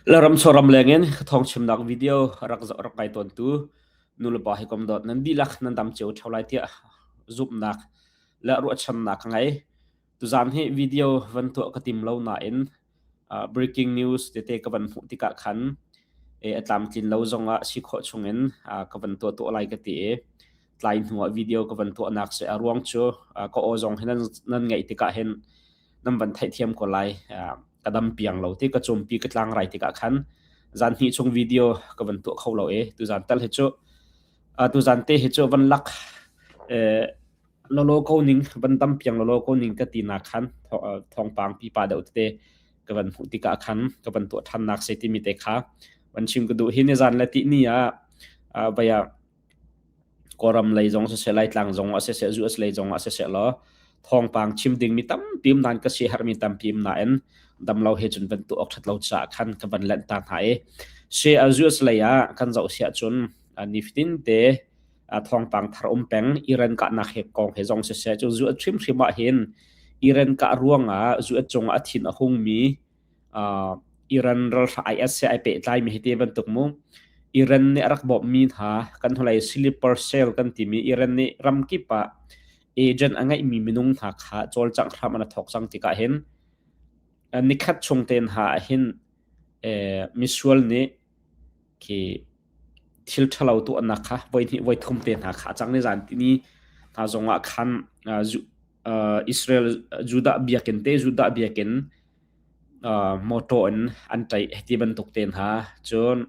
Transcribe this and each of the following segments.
Le ramchaw ramleng in thawngchimnak video rak zoh rak ngai tawntu nulepa hi kom dawt nan dihlak nan dam cio ṭheo lai tiah zumhnak le ruahchannak ka ngei. Tuzaan hi video van tuah ka tim lo nain breaking news tete ka van hmuh tikah khan a tlamtlin lo zongah si khawh chungin ka van tuah tuah lai ka ti i tlai hnuah video ka van tuahnak si. A ruang cu ka aw zong hi nan ngaih tikah hin nan van theihthiam ko lai. Ka dam piang lo ti ka cumpi ka tlangrai tikah khan zan hnih chung video ka van tuah kho lo i tuzan tal hi cu tuzan te hi cu van lak lolo ko ning van dam piang lolo ko ning ka ti nak khan thawngpang pipa deuh tete ka van hmuh tikah khan ka van tuah ṭhannak se timi te kha van chim ka duh hi ni zan le ti ni ah vaya Kawlram lei zong siseh, Laitlang zong ah siseh, US lei zong ah siseh law thawngpang chim dingmi tampi um nain ka siaherhmi tampi um nain damlo he cun van tuah awk ṭhat lo caah khan ka van lanh ta hna i she US lei ah kan zoh si ahcun nifatin te thawngpang thar um peng Iran kahnak he kong he zong siseh cu US hrimhrim ah hin Iran kah ruangah US cungah a thin a hungmi Iran ralhrang IS he ai pehtlaimi hi te bantuk mu. Iran nih a rak bawmhmi hna kan hnulei sleeper cell kan timi Iran nih ramkip ah agent a ngeihmi minung hna kha cawlcangh hram an thawk cang tikah hin nikhat chung te hna ah hin misual nih khi thil ṭhalo tuahnak kha voihnih voithum te hna kha a cang ni zan tini hna zongah khan Israel Judah biakinn te Judah biakinn mawṭaw in an ṭaih hiti bantuk te hna cun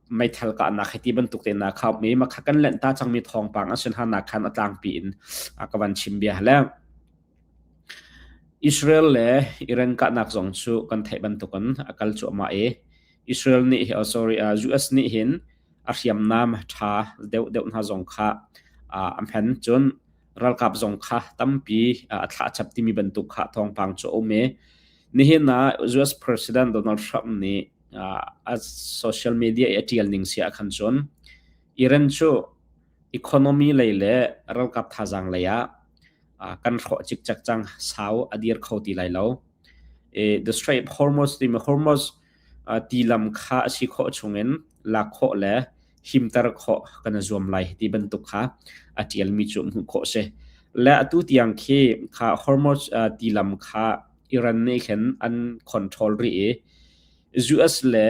meithal kahnak hiti bantuk te hna kha um i makha kan lanh ta cangmi thawngpang an si hna nak khan a tlangpi in ka van chim bia le Israel le Iran kahnak zong cu kan theih bantukin a kal cuahmah i Israel nih oh sorry US nih hin a hriamnam ṭha deuhdeuh hna zong kha a hman cun ralkap zong kha tampi a thlah chap timi bantuk kha thawngpang cu a um i nihin ah US President Donald Trump nih a social media i a ṭial ning si ah khan cun Iran cu economy lei le ralkap thazaang lei ah kan hrawh cikcek cang sau a dir kho ti lai lo. The Strait of Hormuz timi Hormuz tilam kha a si khawh chungin lak khawh le himter khawh kan i zuam lai ti bantuk kha a ṭialmi cu hmuh khawh si. Le atu tiang khi kha Hormuz tilam kha Iran nih khin an control rih i US le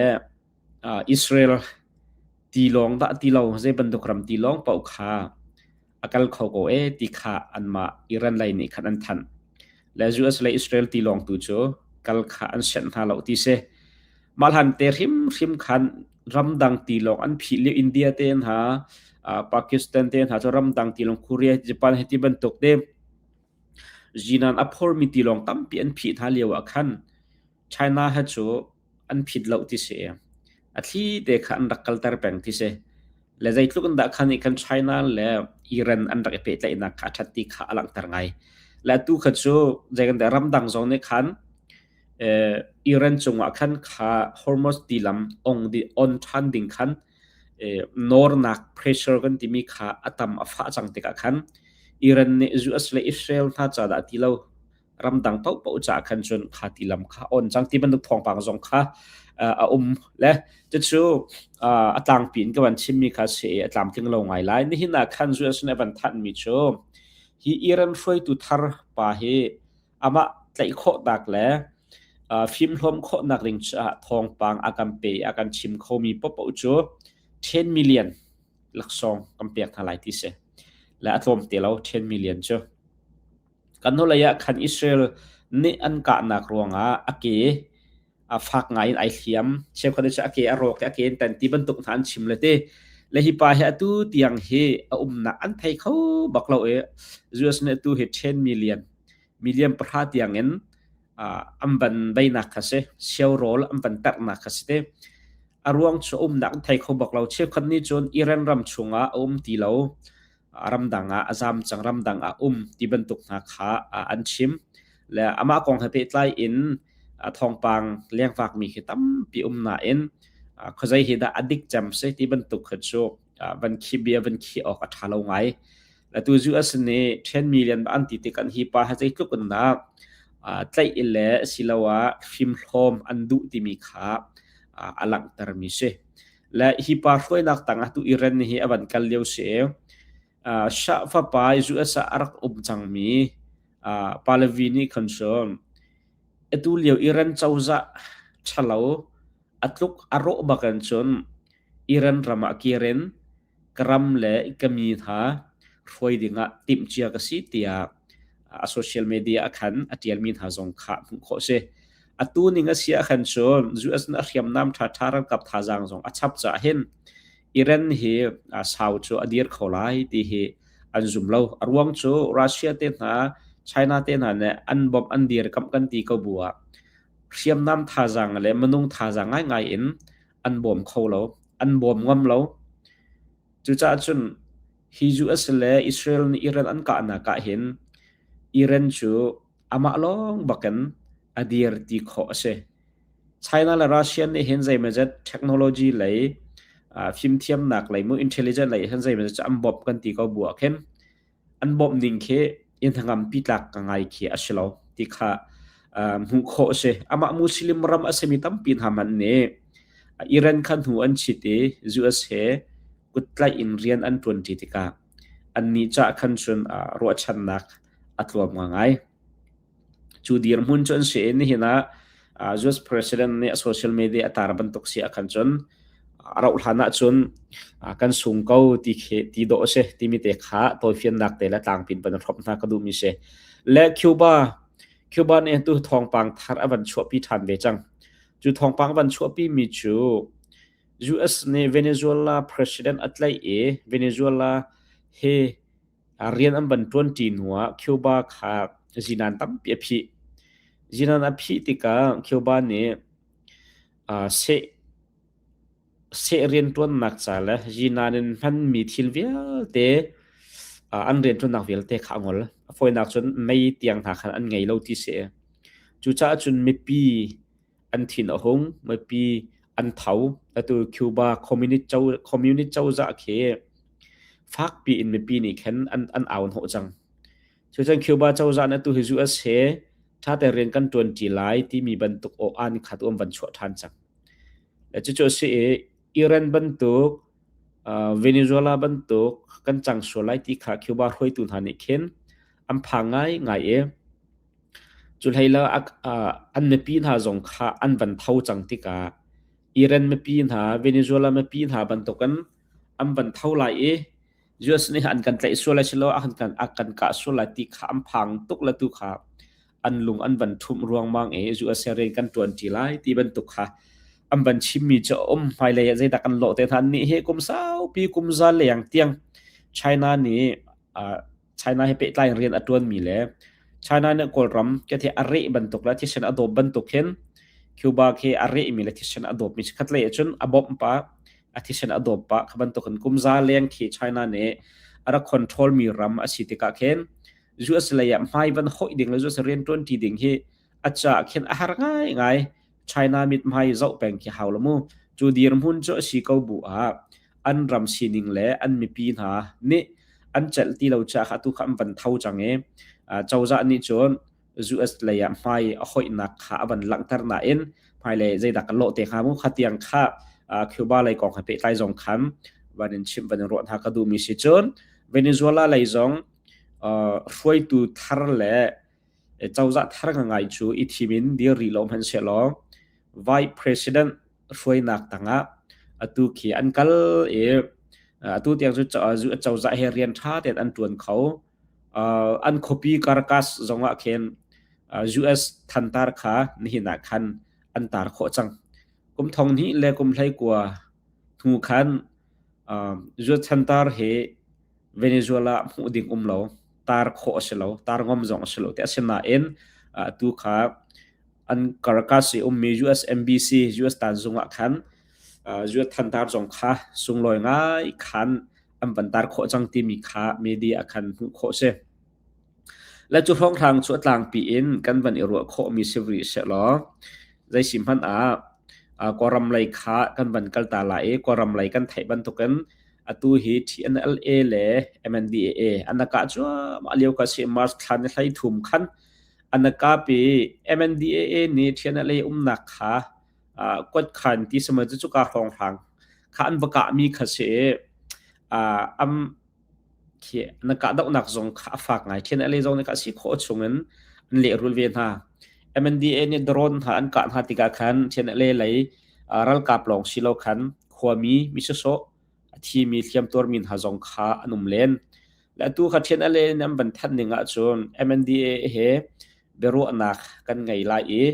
Israel tilawng dah ti lo zei bantuk ram tilawng paoh kha a kal kho ko e ti kha anmah Iran lei nih khan an thanh. Le US le Israel tilawng tu cu kal kha an sianh hna lo ti si. Mah hlan te hrimhrim khan ramdang tilawng an phih lio India te hna, Pakistan te hna cu ramdang tilawng Korea, Japan hei ti bantuk te zinan a phormi tilawng tampi an phih hna lio ah khan China he cu an phit lo ti si. A thli te kha an rak kalter peng ti si. Le zeitluk in dah khan i kan China le Iran an rak i pehtlaihnak kha a ṭhat ti kha a langhter ngai. Le atu kha cu zei kan ramdang zong nih khan Iran cungah khan kha Hormuz tilam ong di on ṭhan ding khan nawrnak pressure kan timi kha a tam a fah cang tikah khan Iran nih US le Israel hna ca dah ti lo ramdang paohpaoh caah khan cun kha ti lam kha on cang ti bantuk thawngpang zong kha a um le cucu a tlangpi in ka van chimmi kha si a tlamtling lo ngai lai nihin ah khan US nih a van thanhmi cu hi Iran hruaitu thar pa hi amah tlaih khawhnak le fimhlawm khawhnak ding caah thawngpang a kan pe a kan chim khomi paohpaoh cu 10 million laksawng kan pek hna lai ti si le a tlawm te lo 10 million cu Kan hnulei ah khan Israel nih an kahnak ruangah a ke a fak ngai in ai hliam. Cheukhat nih cun a ke a rawk i a ke in tan ti bantuk hna an chim le ti. Le hi pa hi atu tiang hi a umnak an thei kho bak lo i US nih atu hi 10 million, million pahra tiang in an van beinak kha si. Sio rawl an van terhnak kha si te. A ruang cu a umnak an thei kho bak lo. Cheukhat nih cun Iran ram chungah a um ti lo. Ramdang ah a zam cang, ramdang ah um ti bantuk hna kha an chim. Le amah kong he pehtlai in thawngpang lengvakmi khi tampi um nain khuazei hi dah a dik cem si ti bantuk kha cu van khi bia van khi awk a ṭha lo ngai. Atu US nih 10 million an ti tik an hi pa ha zeitluk in dah. tlaih le siloah fimhlawm an duh timi kha a langhtermi si. Le hi pa hruainak tangah tu Iran hi a van kal lio si. Shah fapa US ah a rak um cangmi Pahlavi nih khan cun atu lio Iran cozah ṭhalo a tluk a rawh bak in cun Iran ram ah kir in ka ram le ka mi hna hruai dingah timhcia ka si tiah a social media ah khan a ṭialmi hna zong kha hmuh khawh a si. Atu ning a si ahkhan cun US nih a hriamnam ṭhaṭha ralkap thazaang zong a chap caah hin Iran hi sau cu a dir kho lai ti hi an zum lo. A ruang cu Russia te hna, China te hna nih an bawmh an dirkamh kan ti ko bu ah hriamnam thazaang le minung thazaang ngaingai in an bawm kho lo, an bawm ngam lo. Cucaah cun hi US le Israel nih Iran an kahnak ah hin Iran cu amah lawng bakin a dir ti khawh a si. China le Russia nih hin zeimawzat technology lei fimthiamnak lei mu intelligence lei hin zeimawzat cu an bawmh kan ti ko bu ah khin an bawmh ning khi in hnangampi tlak ka ngai khi a si lo ti kha hmuh khawh a si. Amah Muslim ram a simi tampi hna hmanh nih Iran kha hnu an chit i US he kuttlaih in rian an ṭuanṭi tikah annih cah khan cun ruahchannak a tluam ngai. Cu dirhmun cu an si i nihin ah US President nih a social media a tar bantuk si ahkhan cun a rauh hlan ahcun kan sung ko ti khi ti dawh a si timi te kha tawifiannak te le tlangpin van hrawmh hna ka duhmi si. Le Cuba Cuba nih tu thawngpang thar a van chuahpi ṭhan ve cang. Cu thawngpang van chuahpi mi cu US nih Venezuela president a tlaih i Venezuela he Rian an van ṭuanṭi hnuah Cuba kha zinan tampi a phih. Zinan a phih tikah Cuba nih seh, seh rianṭuannak ca le zinan in hmanmi thil vialte an rianṭuannak vialte kha a ngol. A fawinak cun mei tiang hna khan an ngei lo ti si. Cucaah cun mipi an thin a hung, mipi an tho. Atu Cuba communist cozah khi fakpi in mipi nih khan an au hnawh cang. Cucun Cuba cozah nih atu hi US he ṭhate rian kan ṭuanṭi lai timi bantuk aw-an kha tu an van chuah ṭhan cang. Cucu a si i Iran bantuk, Venezuela bantuk kan cang sual lai ti kha Cuba hruaitu hna nih khin an phang ngaingai i Cu hlei lo an mipi hna zong kha an van tho cang tikah Iran mipi hna, Venezuela mipi hna bantukin an van tho lai i US nih an kan tlaih sual lai silo a kan a kan kah sual lai ti kha an phang tuk le tu kha an lung an van ṭhumh ruangmang i US he rian kan ṭuanṭi lai ti bantuk kha an van chimmi cu a um. Hmailei ah zeidah kan lawh te hna nih hi kum saupi kum za leng tiang China nih China he pehtlai in rian a ṭuanmi le China nih Kawlram ka the a reh bantuk le thisen a dawp bantuk hin Cuba khi a rehmi le thisen a dawpmi si khatlei ahcun a bawmh pah a thisen a dawp pah kha bantuk in kum za leng khi China nih a rak control mi ram a si tikah khin US lei ah hmai van hoih ding le US rian ṭuanṭi ding hi a caah khin a har ngaingai. China mithmai zoh peng khi hau lo mu. Cu dirhmun cu a si ko bu ah an ram sining le an mipi hna nih an celh ti lo caah atu kha an van tho cang i cozah nih cun US lei ah hmai a hoihnak kha a van langhter nain hmailei zeidah kan lawh te hnga mu kha tiang kha Cuba lei kong he pehtlai zong khan van in chimh van in ruah hna ka duhmi si cun Venezuela lei zong hruaitu thar le cozah thar ngai cu i thim in dir rih lo hmanhsehlaw Vice President hruainak tangah atu khi an kal i atu tiang cu cozah he rian ṭha tein an ṭuan kho. An khuapi Caracas zongah khin US thantar kha nihin ah khan an tar khawh cang. Kum thong hnih le kum 19 hnu khan US thantar hi Venezuela hmuh ding um lo, tar khawh a si lo, tar ngom zong a si lo ti asinain atu kha an Caracas i ummi US Embassy, US tanzung ah khan US thantar zong kha sunglawi ngai khan an van tar khawh cang timi kha media ah khan hmuh khawh si. Le cu hrawnghrang cu a tlangpi in kan van i ruah khawhmi si rih sehlaw zei si hmanh ah Kawlram lei kha kan van kal ta lai i Kawlram lei kan theih bantukin atu hi TNLA le MNDAA an kah cuahmah lio ka si March thla ni 13 khan. An kap i MNDAA nih ṭhian umnak kha kuatkhan ti sama cu cuka hrawnghrang kha an va kahmi kha si i am khi na kahdohnak zong kha a fak ngai. Ṭhian zong nih kha a si khawh chungin an lehrul ve hna. MNDAA nih drone hna an kah hna tikah khan ṭhian lei ralkap lawng si lo khan khuami mi sawsawh a thimi hliamtuarmi hna zong kha an um len. Le atu kha ṭhian ale in an van thanh ning ahcun MNDAA he biaruahnak kan ngei lai i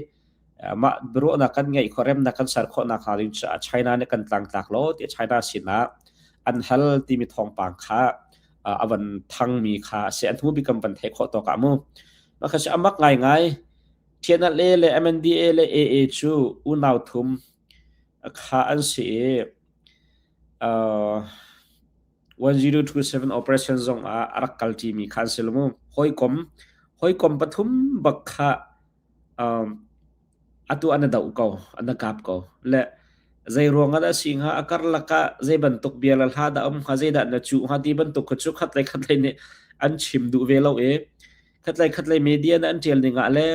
mah biaruahnak kan ngeih khawh remnak kan ser khawhnak hnga ding caah China nih kan tlangtlak law ti China sinah an hal timi thawngpang kha a van thangmi kha a si. A hnu bik kan van theih khawh tawk ah mu. Mah kha si a mak ngaingai. TNLA le MNDA le AA cu unau thum kha an si i 1027 operation zong ah a rak kalṭimi kha an si lo mu. Hawikom, hawikom pathum bak kha atu an i doh ko, an i kap ko. Le zei ruang ah dah si hnga, a karlak ah zei bantuk bia le hla dah um hnga, zeidah na cuh hnga ti bantuk kha cu khatlei khatlei nih an chim duh ve lo i khatlei khatlei media nih an ṭial ning ah le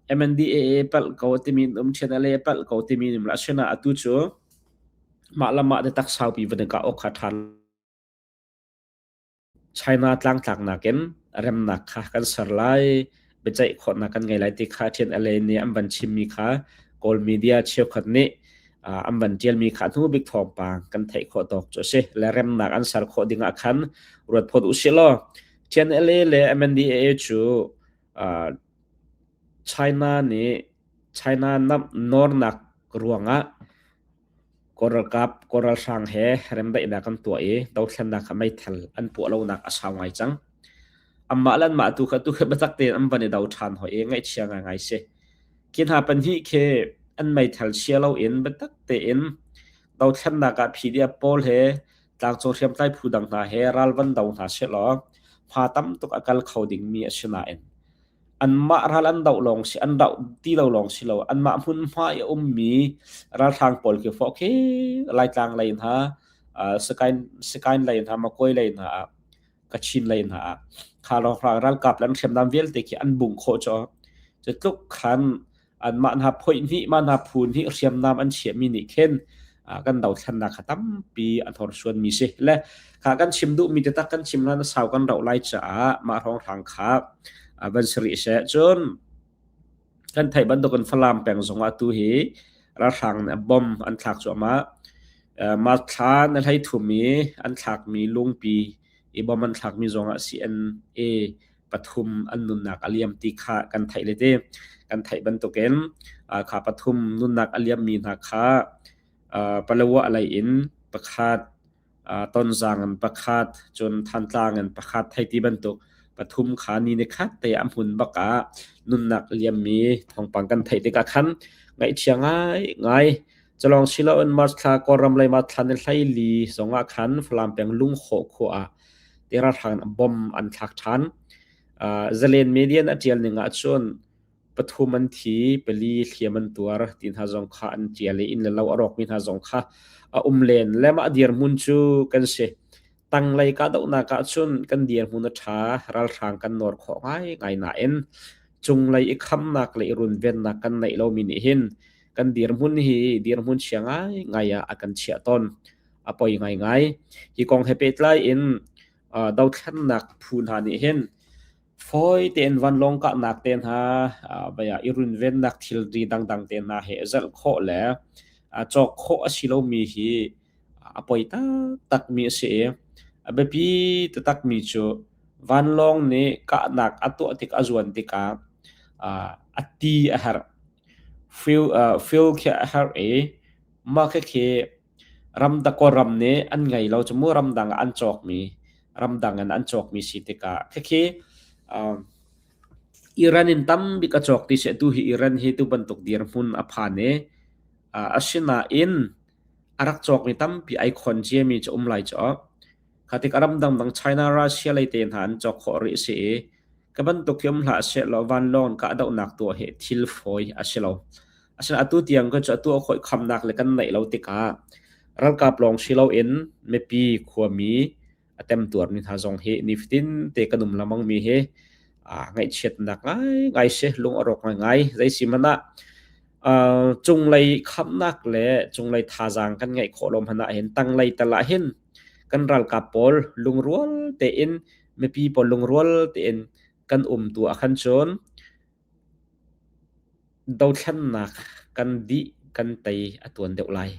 MNDAA palh ko timi an um, TNLA palh ko timi an um. Asinain atu cu mah le mah biatak saupi van i kah awk kha ṭha China tlangtlaknak in remnak kha kan ser lai, biaceih khawhnak kan ngei lai ti kha TNLA nih an van chimmi kha Kawl media cheukhat nih an van ṭialmi kha hnu bik thawngpang kan theih khawh tawk cu a si. Le remnak an ser khawh ding ah khan ruat phot usih law TNLA le MNDAA cu China nih China nawrnak ruangah Kawl ralkap, Kawl ralhrang he remdaihnak an tuah i dothlennak kha meithal an puah lonak a sau ngai cang. Anmah le anmah tu kha tu kha biatak tein an van i do ṭhan hoi i ngaihchia ngaingai si. Khi hna pahnih khi an meithal chia loin biatak tein dothlennak ah PDF pawl he tlangcung hriamtlai phu dang hna he ral van do hna sehlaw hma tam tuk a kal kho dingmi a si nain anmah ral an doh lawng si an doh ti lo lawng si lo anmah hmunhma i a ummi ralhrang pawl khi fawh khi Laitlang lei hna Sakain Sakain lei hna Makoi lei hna ah Kachin lei hna ah kha ralkap le an hriamnam vialte khi an bungh khawh cu cu tluk khan anmah hna phoih hnih mah hna phu hnih hriamnam an chiahmi nih khin kan dothlennak kha tampi a hnorsuanmi si le kha kan chim duhmi taktak kan chim hlan sau kan rauh lai caah mah hrawnghrang kha van si rih seh cun kan theih bantukin Falam peng zongah tu hi ralhrang nih bomb an thlak cuahmah mah thla na hlei thum i an thlakmi lungpi i bomb an thlakmi zongah CNA pathum an nunnak a liam ti kha kan theih le ti kan theih bantukin kha pathum nunnak a liammi hna kha Palawa lei in pakhat Tonzang in pakhat cun Thantlang in pakhat thei ti bantuk pathum kha ni ni khat te a hmun bak ah nunnak liammi thawngpang kan theih tikah khan ngaihchia ngai ngai Calong siloin March thla Kawlram lei March thla ni hleili zongah khan Falam peng Lungkhawh khua ah ti ralhrang bomb an thlak ṭhan. Zalen media a ṭial ning ahcun pathum an thi, pali hliam an tuar ti hna zong kha an ṭial i inn le lo a rawkmi hna zong kha a um len. Le mah dirhmun cu kan si. Tanglei kahdohnak ahcun kan dirhmun a ṭha, ralhrang kan nawr khawh ngaingai nain cunglei i khamnak le i runvennak kan neih lomi nih hin kan dirhmun hi dirhmun chia ngaingai ah a kan chiah tawn. A poi ngaingai. Hi kong he pehtlai in dothlennak phu hna nih hin fawi tein vanlawng kahnak te hna, i runvennak thilri dangdang te hna he zalh khawh le cawk khawh a si lomi hi a poi taktakmi a si i a biapi taktakmi cu vanlawng nih kahnak a tuah tik a zuan tikah a ti a herh. Fuel khi a herh i mah khikhi ramdang Kawlram nih an ngei lo cu mu ramdang ah an cawkmi ramdang in an cawkmi si tikah khikhi Iran in tambik a cawk ti si atu hi Iran hi tu bantuk dirhmun a phan i asinain a rak cawkmi tampi ai khon ciami cu um lai cu. Kha tik a ram dangdang China, Russia lei te hna an cawk khawh rih si i ka bantuk hi um hlah sehlaw vanlawng kahdohnak tuah hi thil fawi a si lo. Asinain atu tiang cu atu a khawih khamnak le kan neih lo tikah ralkap lawng si loin mipi khuami a temtuarmi hna zong hi nifatin te kan um lengmang mi hi. Ngaihchiatnak ngaingai si, lung a rawk ngaingai. Zei si hmanh ah cunglei khamnak le cunglei thazaang kan ngeih khawh lo hmanh ah hin tanglei tal ah hin kan ralkap pawl lungrual tein mipi pawl lungrual tein kan um tu ah khan cun dothlennak kan dih kan tei a tuan deuh lai.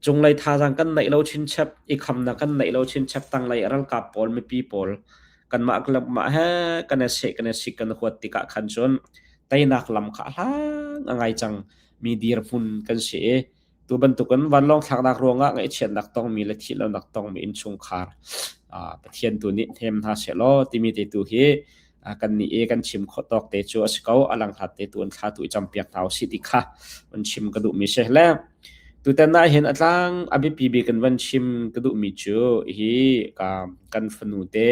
Cunglei thazaang kan neih lo chinchep, i khamnak kan neih lo chinchep, tanglei ralkap pawl, mipi pawl kanmah mah he kan i seh kan i sik kan huat tikah khan cun teinak lam kha a hlang a ngai cang mi dirhmun kan si i Tu bantukin vanlawng thlaknak ruangah ngaihchiatnak tongmi le thihlonak tongmi innchungkhar Pathian tu nih hnem hna sehlaw timi te tu hi kan nih i kan chim khawh tawk te cu a si ko. A langhlat te tu an thla tu i campiak hna usih ti kha van chim ka duhmi si. Le tutan ah hin a tlang a biapi bik in van chim ka duhmi cu hi kan fanu te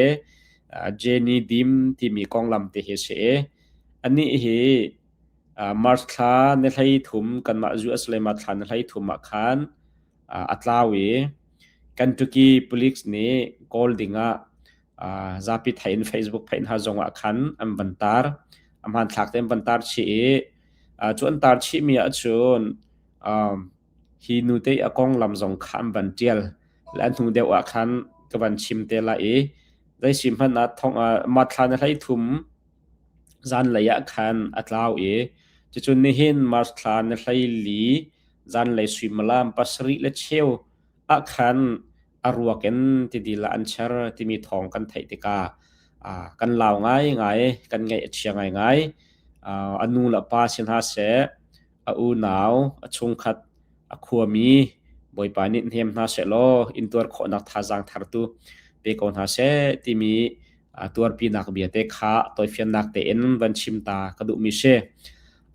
Jenny Dim timi konglam te hi a si i anih hi March thla ni 13 kanmah US le March thla ni 13 ah khan a tlau i Kentucky Police nih kawl dingah zapi theih in Facebook pheih hna zongah khan an van tar. A hmanthlak te an van tar chih i cu an tar chihmi ahcun hi nute a konglam zong kha an van ṭial. Le a hnu deuh ah khan ka van chim te lai i zei hmanh ah thong March thla ni 13 Zanlei ah khan a tlau i cucun nihin March thla ni 14 zanlei suimilam 7:15 ah khan a ruak in tidil ah an cher timi thawng kan theih tikah kan lau ngaingai, kan ngaih a chia ngaingai. A nu le a pa si hna seh, a unau, a chungkhat, a khuami Bawipa nih hnem hna sehlaw intuar khawhnak thazaang thar tu pe ko hna seh timi tuarpinak bia te kha tawifiannak tein van chim ta ka duhmi si.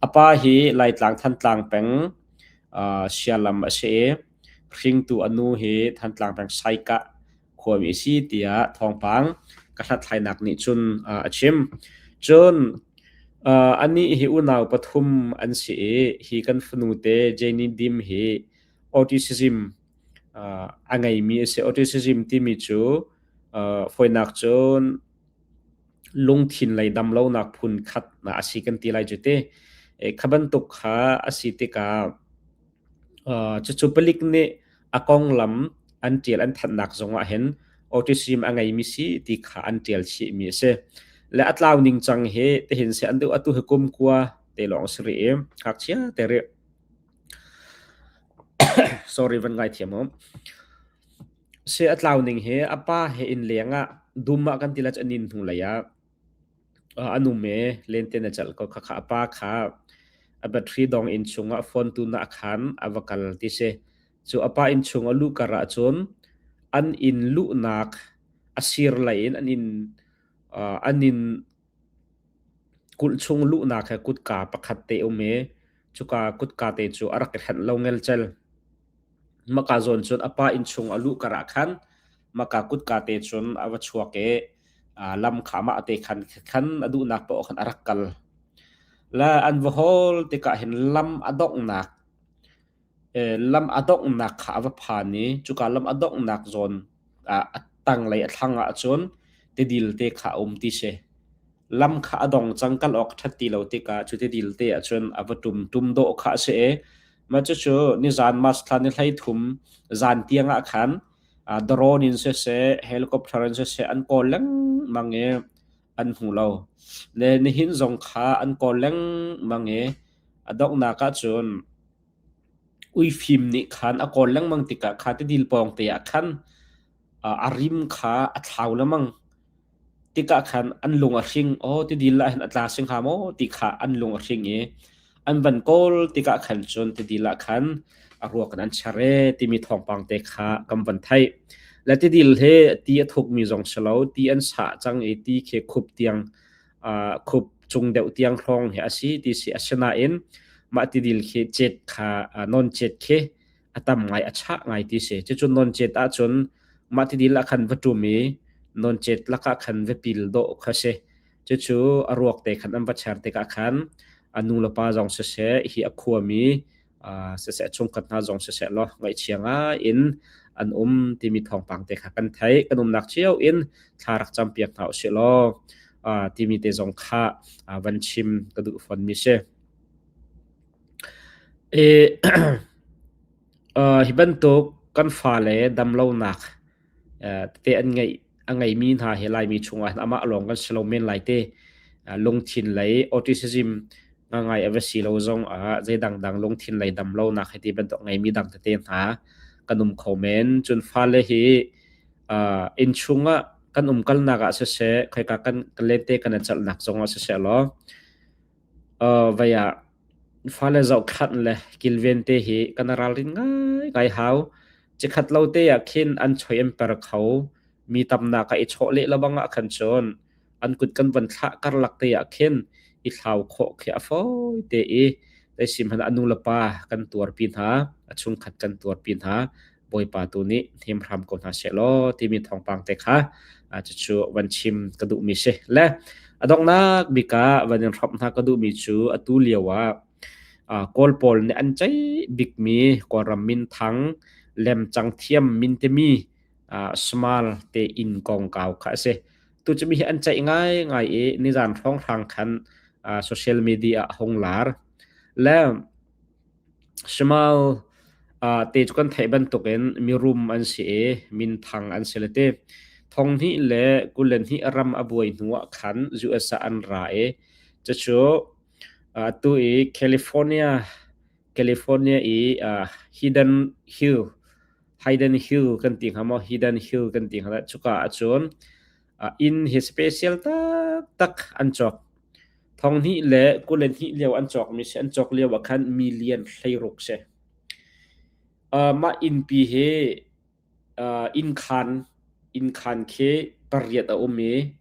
A pa hi Laitlang Thantlang peng Sialam a si i hringtu a nu hi Thantlang peng Saikah khuami a si tiah thawngpang ka hlathlainak nih cun a chim. Cun anih hi unau pathum an si i hi kan fanu te Jenny Dim hi autism a ngeimi a si. Autism timi cu fawinak cun lungthin lei damlonak phun khat a si kan ti lai cu ti. Kha bantuk kha a si tikah cucu palik nih a konglam an ṭial an thanhnak zongah hin autism a ngeimi si ti kha an ṭial chihmi a si. Le a tlau ningcang hi tihin si an duh atu hi kum kua te lawng si rih i ngakchia te rih. Sorry van ngaithiam um. Si a tlau ning hi a pa he inn leng ah dum ah kan ti la cu an inn hnu lei ah An um i lente na celh ko. Khakha a pa kha a battery dong inn chungah phone tu na a khan a va kal ti si. Cu a pa inn chung a luh kar ahcun an inn luhnak a sir lei in an inn kulh chung luhnak he kutka pakhat te um i cuka kutka te cu a rak i hlenh lo ngelcel. Maka zawn cun a pa inn chung a luh kar ah khan maka kutka te cun a va chuak i lam kha mah te khan khan a duhnak paoh khan a rak kal. Le an va hawl tikah hin lam a donghnak lam a donghnak kha a va phan i cuka lam a donghnak zawn a tanglei a thlang ah cun tidil te kha a um ti si. Lam kha a dong cang kal awk ṭhat ti lo tikah cu tidil te ah cun a va ṭum ṭum dawh kha a si i mah cucu nizan March thla ni 13 zan tiang ah khan drone in siseh, helicopter in siseh an kawl lengmang i an hmu lo. Le nihin zong kha an kawl lengmang i a donghnak ahcun uifim nih khan a kawl lengmang tikah kha tidil pawng te ah khan a rim kha a thlau lengmang. Tikah khan an lung a hring. Aw tidil ah hin a tla si hnga maw ti kha an lung a hring i an van kawl tikah khan cun tidil ah khan a ruak in an cher e timi thawngpang te kha kan van theih. Le tidil hi ti a thukmi zong si lo, ti an sah cang i ti khi khup tiang khup cung deuh tiang hrawng hi a si ti si. Asinain mah tidil khi cet kha non cet khi a tam ngai a chah ngai ti si. Cucu nawncet ahcun mah tidil ah khan va ṭum i nawncet lakah khan va pil dawh kha si. Cucu a ruak te khan an va cher tikah khan a nu le pa zong siseh, hi a khuami siseh, chungkhat hna zong siseh law ngaihchia ngai in an um timi thawngpang te kha kan theih. Kan umnak cio in thla rak campiak hna usih law. Timi te zong kha van chim ka duh fawn mi si. Hi bantuk kan fale damlonak tete an ngeih a ngeimi hna hi Laimi chungah hin amah lawng kan si lo men lai te. Lungthin lei autism ngangai a va si lo zong ah zei dangdang lungthin lei damlonak hi ti bantuk ngeimi dang tete hna kan um kho men. Cun fale hi inn chungah kan umkalnak ah siseh, khoika kan lente kan i celhnak zongah siseh law Vai ah fale zohkhanh le kilven te hi kan ralrin ngaingai hau. Cikhat lo te ah khin an choi an per kho. Mi tamnak ah i chawh leh lebang ah khan cun an kut kan van thlah karlak te ah khin i thlau khawh khi a fawi te i zeisim hmanh ah nu le pa kan tuarpi hna, a chungkhat kan tuarpi hna. Bawipa tu nih hnem hram ko hna seh law timi thawngpang te kha cucu van chim ka duhmi si. Le a donghnak bik ah van in hrawmh hna ka duhmi cu atu lio ah Kawl pawl nih an ceih bikmi Kawlram minthang lemcang thiam mintimi Small te inn kongkau kha a si. Tu cu mi hi an ceih ngaingai i nizan hrawnghrang khan social media ah hung lar. Le Small te cu kan theih bantukin mirum an si i minthang an si le ti. Thonghnih le 22 ram a buai hnu ah khan US ah an ra i cucu atu i California California i Hidden Hill Hidden Hill kan ti hnga maw Hidden Hill kan ti hnga cuka ahcun inn hi special taktak an cawk. Thonghnih le 22 lio an cawkmi si. An cawk lio ah khan million 16 si. Mah innpi hi innkhaan innkhaan khi pariat a um i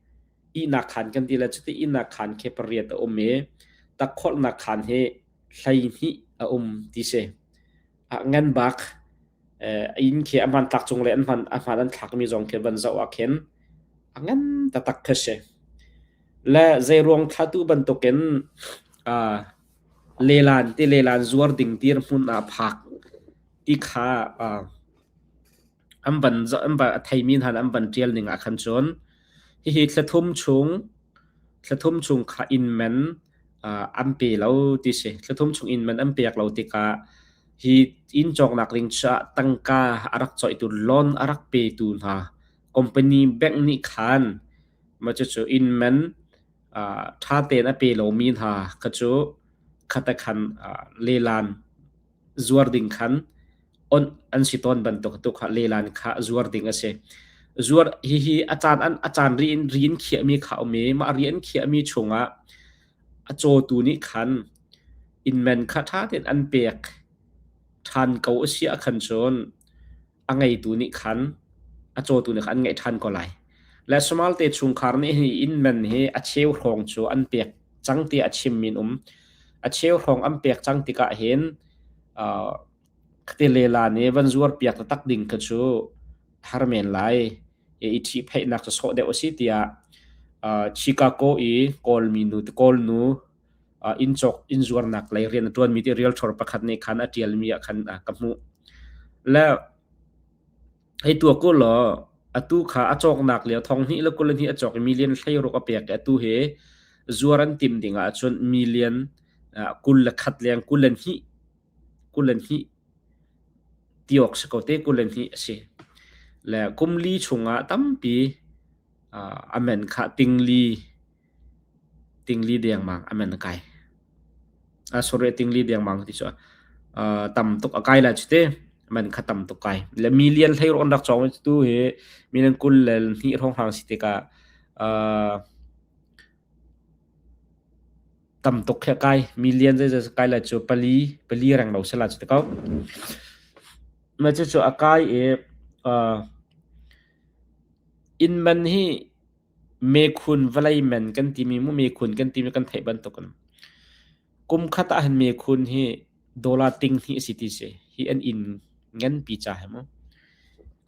ihnak khaan kan ti le cuti ihnak khaan khi pariat a um i takkholhnak khaan hi 12 a um ti si. Ngan bak inn khi a hmantlak cung le an hman a hman an thlakmi zong khi van zoh ah khin a ngan taktak khi si. Le zeiruang thlatu bantukin lelan ti lelan zuar ding dirhmun ah phak ti kha an van an van a theimi hna an van ṭial ning ah khan cun hihi thlathum chung thlathum chung kha inn man an pe lo ti si. Thlathum chung inn man an pek lo tikah hi inn cawknak ding caah tangka a rak cawihtu loan a rak petu hna company bank nih khan mah cucu inn man ṭha tein a pe lomi hna kha cu khat ah khan lelan zuar ding khan onh an si tawn bantuk tu kha lelan kha zuar ding a si. Zuar hihi a caan an a caan ri in ri in khiahmi kha um i mah ri an khiahmi chungah a cawtu nih khan inn man kha ṭha tein an pek ṭhan ko a si ahkhan cun a ngeitu nih khan a cawtu nih khan an ngeih ṭhan ko lai. Le Samalte chungkhar nih hi inn man hi a cheu hrawng cu an pek cang tiah a chimmi an um. A cheu hrawng an pek cang tikah hin uh, khati lela nih van zuar piak taktak ding kha cu har men lai. I ṭhihpheihnak cu sawh deuh a si tiah uh, Chicago i Kawlmi nu Kawl nu inn cawk inn zuarnak lei rian a ṭuanmi ti realtor pakhat nih khan a ṭialmi ah khan ka hmuh. Le hei tuak ku law atu kha a cawknak lio thong hnih le 22 a cawk i million 16 a pek i atu hi zuar an tim ding ahcun million 21 leng 22 22 ti awk si ko te 22 a si. Le kum li chungah tampi a men kha tingli Tingli dengmang a men a kai. Sorry, tingli dengmang ti cu tam tuk a kai lai cu te. Man kha tam tuk kai. Le million hlei ron rak cawng tu hi million 22 hrawnghrang si tikah tam tuk khi a kai. Million zeizat kai lai cu pali pali reng lo si la cu te ko. Mah cucu a kai i inn man hi Mekhun vawlei men kan timi mu mekhun kan timi kan theih bantukin kum khat ah hin mekhun hi dollar ting hnih a si ti si. Hi an inn nganpi ca hi mu.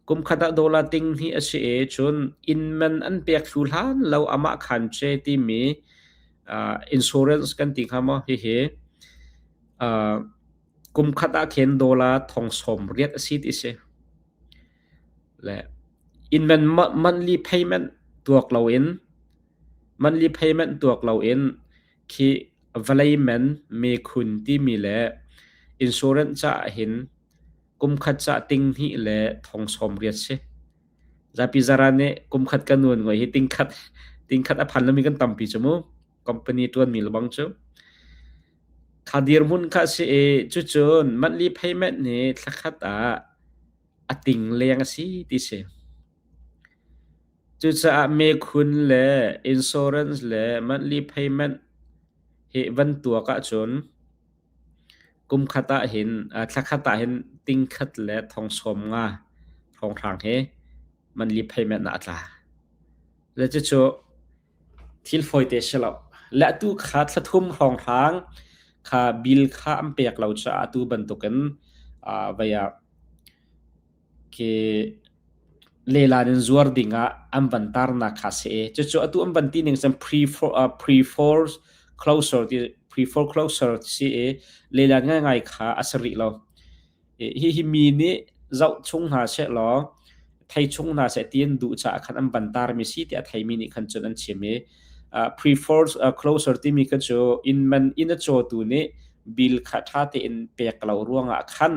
Kum khat ah dollar ting hnih a si i cun inn man an pek thlu hlan lo amah khan ce timi uh, insurance kan ti hnga maw hihi uh, kum khat ah khin dollar thong sawm riat a si ti si. Le inn man monthly payment tuak loin. Monthly payment tuak loin khi vawlei man mekhun timi le insurance caah hin kumkhat ca ting hnih le thong sawm riat si. Zapi zaran nih kumkhat kan nuan ngoi hi tingkhat tingkhat a phan lomi kan tampi cu mu. Company ṭuanmi lebang cu. Kha dirhmun kha si i cucun monthly payment nih thlakhat ah a ting leng a si ti si. Cucaah mekhun le insurance le monthly payment hi van tuak ahcun kumkhat ah hin thlakhat ah hin tingkhat le thong sawm nga hrawnghrang hi monthly payment ah a tla. Le cucu thil fawite si lo. Le atu kha thlathum hrawnghrang kha bill kha an pek lo caah atu bantukin vei ah khi lelan in zuar ding ah an van tarnak kha si i cucu atu an van ti ning cun pre foreclosure ti pre foreclosure si i lelan ngaingai kha a si rih lo. Hihi mi nih zoh chung hna sehlaw thei chung hna seh ti an duh caah khan an van tarmi si tiah a theimi nih khan cun an chim i pre foreclosure timi kha cu inn man inn a cawtu nih bill kha ṭha tein pek lo ruangah khan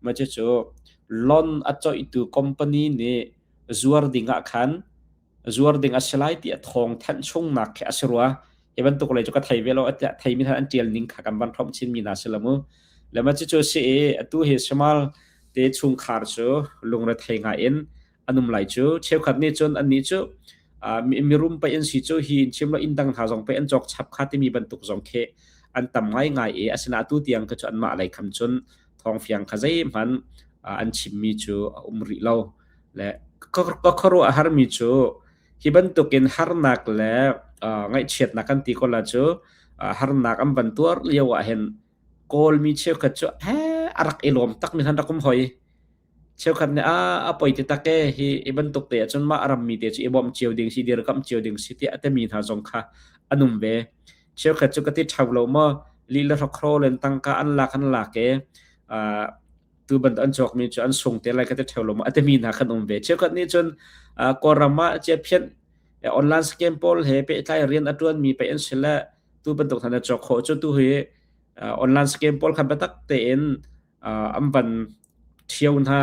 Mah cucu loan a coihtu company nih zuar ding ah khan zuar ding a si lai ti a thawng thanh chungnak khi a si rua. Hi bantuk lei cu ka thei ve lo tiah theimi hna an ṭial ning kha kan van hrawmh chinmi hna si lo mu. Le mah cucu si i atu hi Samal te chungkhar cu lungrethei ngai in an um lai cu. Cheukhat nih cun annih cu mirum pei an si cu hi in chim lo inn dang hna zong pei an cawk chap kha timi bantuk zong khi an tam ngaingai i asinain atu tiang kha cu anmah lei kham cun thawngfiang kha zeihmanh an chimmi cu a um rih lo. Le ka khuaruah a harmi cu hi bantukin harnak le ngaihchiatnak kan ti ko la cu harnak an van tuar lio ah hin Kawlmi cheukhat cu he a rak i lawm takmi han rak um hoi. Cheukhat nih a poi ti tak e hi hi bantuk te ahcun mah rammi te cu i bawmh cio ding si dirkamh cio ding si tiah a timi hna zong kha an um ve. Cheukhat cu ka ti ṭheo lo maw lih le hrokhrawl in tangka an lak i tu bantuk an cawkmi cu an sung te lai ka ti ṭheo lo maw a timi hna khan um ve. Cheukhat nih cun Kawlram ah ciaphianh online scam pawl he pehtlai rian a ṭuanmi pei an si le tu bantuk hna na cawk khawh cu tu hi online scam pawl kha biatak tein an van ṭhio hna,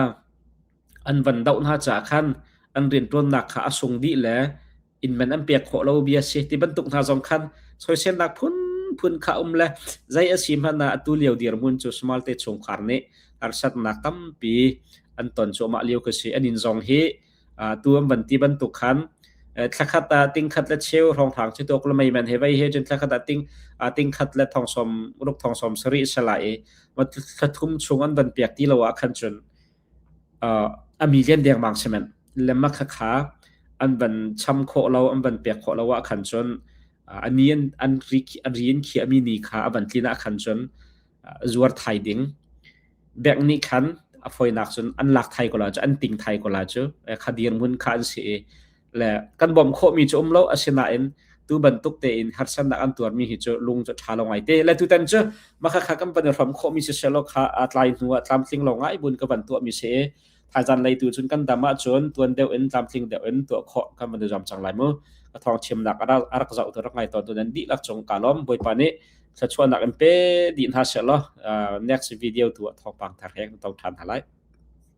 an van doh hna caah khan an rianṭuannak kha a sung dih le inn man an pek khawh lo bia si ti bantuk hna zong khan soiselnak phunphun kha um le zei a si hmanh ah atu lio dirhmun cu small te chungkhar nih harsatnak tampi an ton cuahmah lio ka si. An inn zong hi tu an van ti bantuk khan thlakhat ah tingkhat le cheu hrawnghrang cu tuk le mei man he vei he cun thlakhat ah ting tingkhat le thong sawm ruk thong sawm sarih sala i thlathum chung an van piak ti lo ah khan cun a mi lian dengmang si men le ma kha kha an van cham khawh lo an van pek khawh lo ah khan cun ani an an ri an ri in khiah mi ni kha a van tlin ah khan cun zuar thai ding bank nih khan a fawinak cun an lak thai ko la cu an ting thai ko la cu kha dirhmun kha an si i le kan bawmh khawhmi cu um lo asinain tu bantuk tein harsatnak an tuarmi hi cu lung cu ṭha lo ngai te le tutan cu maka kha kan van i hram khawhmi si selo kha a tlai hnu ah tlamtling lo ngai bun ka van tuahmi si i thaizan lei tu cun kan dam ahcun tuan deuh in tlamtling deuh in tuah khawh kan van i zuam cang lai mu. Ka thawng chimnak a rak zoh tu rak ngai tawn tu nan dihlak cung ka lawm. Bawipa nih thluachuahnak in pe dih hna seh law next video tu ah thawngpang thar he kan tong ṭhan hna lai.